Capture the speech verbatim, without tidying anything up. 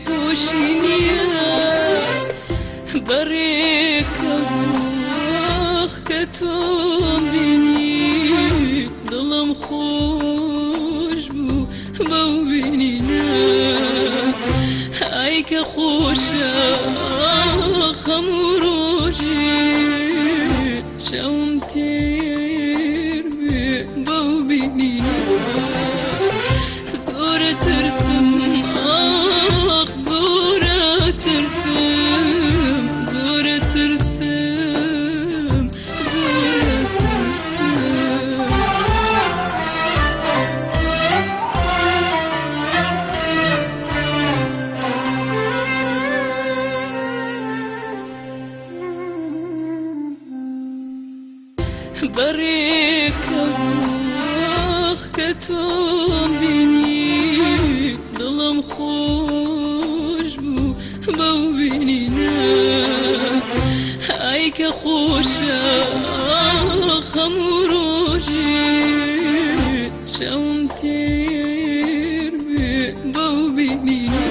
Goşîniye berê kevûx ke tom bînî, dilim xweş bû bew bînîne. Ay ke xweş e hemû rojê, çawn têr bî bew bînîne. Zor tirsim, ax, zor tirsim, zor tirsim, zor tirsim. Berê kevûx ke tom bînî, dilim xweş bû bew bînîne. Ay ke xweş e, ax, hemû rojê, çawn têr bî bew bînîne.